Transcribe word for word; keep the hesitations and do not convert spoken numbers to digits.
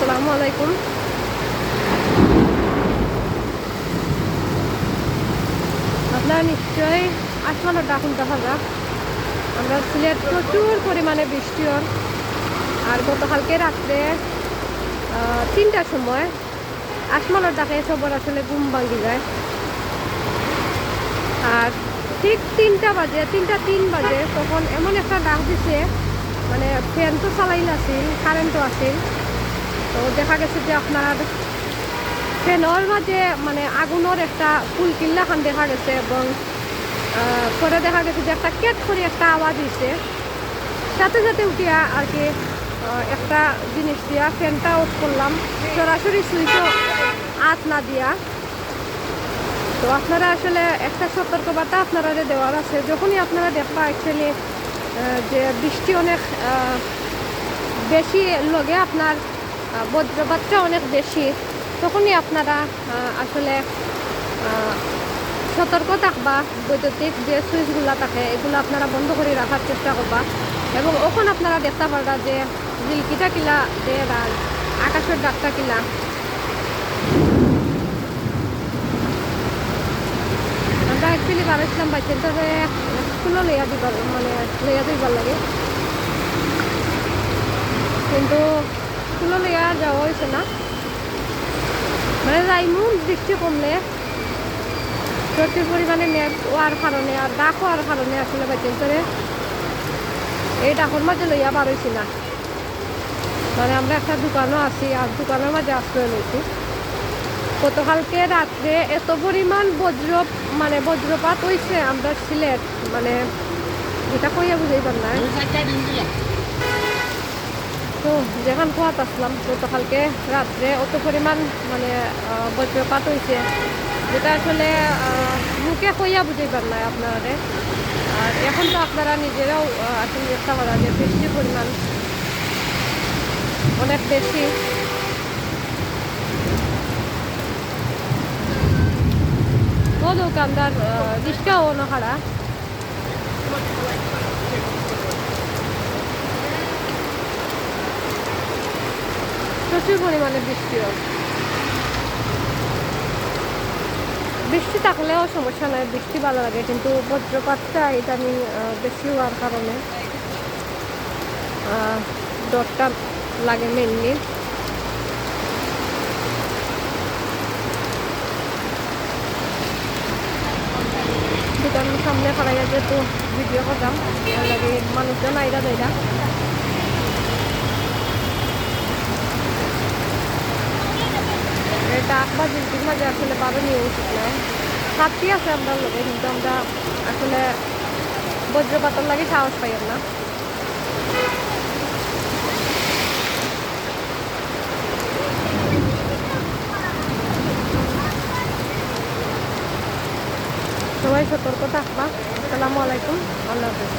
আসসালামু আলাইকুম। আপনারা নিশ্চয়ই আসমানর ডাক হুনতা পাররা। আমরার সিলেট প্রচুর পরিমাণে বৃষ্টি অর। আর গতকালকে রাত্রে, আহ, তিনটার সময় আসমানর ডাকে সবর আসলে ঘুম ভাঙ্গি যায়। আর ঠিক তিনটা বাজে, তিনটা তিন বাজে, তখন এমন একটা ডাক দিছে, মানে, ফ্যান তো চালাইল আছিল, কারেন্টও আছিল। তো দেখা গেছে যে আপনার ফ্যানর মাঝে, মানে, আগুনর একটা ফুলকিল্লা খান দেখা গেছে এবং, আহ, পরে দেখা গেছে যে একটা কেট করি একটা আওয়াজ হইছে। সাথে সাথে উঠিয়া আর কি, আহ, একটা জিনিস দিয়া ফ্যানটা অফ করলাম, সরাসরি সুইচও আত না দিয়া। তো আপনারা আসলে একটা সতর্কবার্তা আপনারারে দেওয়ার আছে, যখনই আপনারা দেখবা actually, আহ, যে বৃষ্টি অনেক, আহ, বেশি লগে আপনার, আহ, বজ্রপাতটা অনেক বেশি, তখনই আপনারা, আহ, আসলে, আহ, সতর্ক থাকবা। বৈদ্যুতিক যে সুইচগুলা থাকে, এগুলা আপনারা বন্ধ করি রাখার চেষ্টা করবা। এবং অখন আপনারা দেখতা পারবা যে ঝিলকিটা কিলা দের আর আকাশর ডাকটা কিলা। আমরা actually বারইছিলাম বাচ্চাটারে স্কুলো লইয়া দিবার, মানে, লইয়া যাইবার লাগি, কিন্তু স্কুলো লইয়া যাওয়া হইছে না। মানে, যাইমু বৃষ্টি কমলে, প্রচুর পরিমাণে মেঘ হওয়ার কারণে আর ডাক হওয়ার কারণে আসলে বাচ্চাটারে এই ডাকর মাঝে লইয়া বারইছি না। মানে, আমরা একটা দোকানো আছি, আর দোকানর মাঝে আশ্রয় লইছি। গতকালকে রাত্রে এত পরিমাণ বজ্র, মানে, বজ্রপাত হইছে আমরার সিলেট, মানে, যেটা কইয়া বুঝাইবার নায়। তো যেখান কুয়াত আসলাম, গতকালকে রাত্রে অত পরিমাণ, মানে, আহ, বজ্রপাত হইছে, যেটা আসলে, আহ, মুখে কইয়া বুঝাইবার নায় আপনারারে। আর এখন তো আপনারা নিজেরাও, আহ, আসলে দেখতা পাররা যে বৃষ্টির পরিমাণ অনেক বেশি। ও দোকানদার, আহ, রিক্সাও অনো খাড়া। প্রচুর পরিমাণে বৃষ্টি হয়। বৃষ্টি থাকলেও সমস্যা নাই, বৃষ্টি ভালা লাগে, কিন্তু বজ্রপাতটা ইদানিং, আহ, বেশি হওয়ার কারণে, আহ, ডরটা লাগে mainly। দোকানর সামনে খাড়াইয়া যেহেতু ভিডিও করতাম, এর লাগি মানুষজন আইরা যাইরা। এটা আকবার জিন্তির মাঝে আসলে বারো নিয়ে উচিত না। হাতি আছে আমরার লগে, কিন্তু আমরা আসলে বজ্রপাতর লাগি সাহস পাইয়ার না। সবাই সতর্ক থাকবা। আসসালামু আলাইকুম, আল্লাহ হাফেজ।